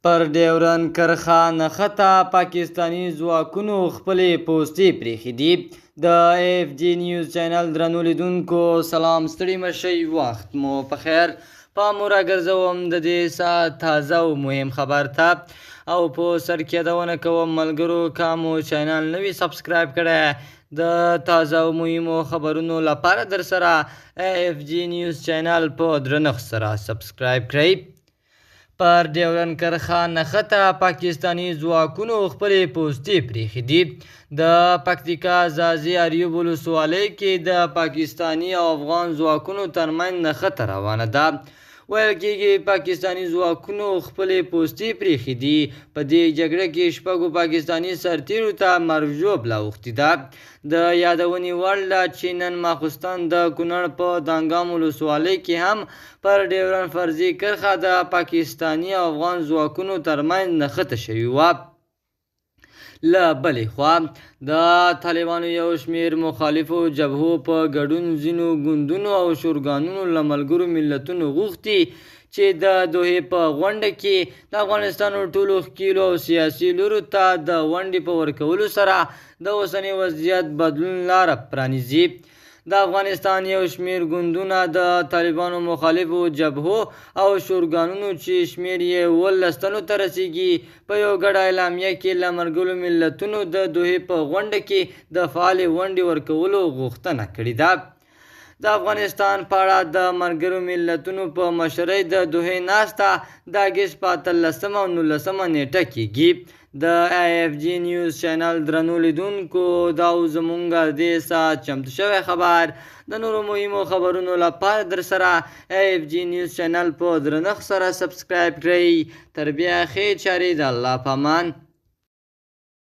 پر ډیورن کرښه نښته پاکستاني ځواکونو خپلې پوستې پرېښې دي. د اف جي نیوز چینل درنو لیدونکو سلام، ستړي مه شئ، وخت مو په خیر. پام مو راګرځوم د دې ساعت تازه او مهم خبر ته، او په سر کې یادونه کوم ملګرو، که مو چینل نه وي subscribe کړی، د تازه او مهمو خبرونو لپاره در سره اف جي نیوز چینل په درنښت سره subscribe کړئ. پر ډیورن کرښه نښته پاکستاني ځواکونو خپلې پوستې پرېښې دي. د پکتیکا ځاځي اریوب ولسوالۍ کې د پاکستاني او افغان ځواکونو ترمنځ نښته روانه ده. ویل کېږي پاکستاني ځواکونو خپلې پوستې پرېښې دي. په دې جګړه کې شپږو پاکستاني سرتیرو ته مرګ ژوبله اوښتې ده. د یادونې وړ ده چې نن ماخوستن د کونړ په دانګام ولسوالۍ کې هم پر ډیورن فرضي کرښه د پاکستاني او افغان ځواکونو ترمنځ نښته شوې وه. له بلې خوا د طالبانو یو شمېر مخالفو جبهو په ګډون ځینو ګوندونو او شورګانونو له ملګرو ملتونو غوښتي چې د دوحې په غونډه کې د افغانستان ټولو ښکېلو او سیاسي لورو ته د ونډې په ورکولو سره د اوسني وضعیت بدلون لاره پرانیزي. د افغانستان یو شمېر ګوندونه د طالبانو مخالفو جبهو او شورګانونو چې شمېر یې 17 تنو ته رسېږي، په یو ګډه اعلامیه کې له ملګرو ملتونو د دوحې په غونډه کې د فعالې ونډې ورکولو غوښتنه کړې ده. د افغانستان په اړه د ملګرو ملتونو په مشرۍ د دوحې ناسته د اګست په 18 او 19 نېټه کېږي. د اف جي نیوز چینل درنو لیدونکو، دا و زمونږ دې ساعت چمتو شوی خبر. د نورو مهمو خبرونو لپاره در سره اف جي نیوز چینل په درنښت سره subscribe کړئ. تر بیا ښې چارې، د الله په امان.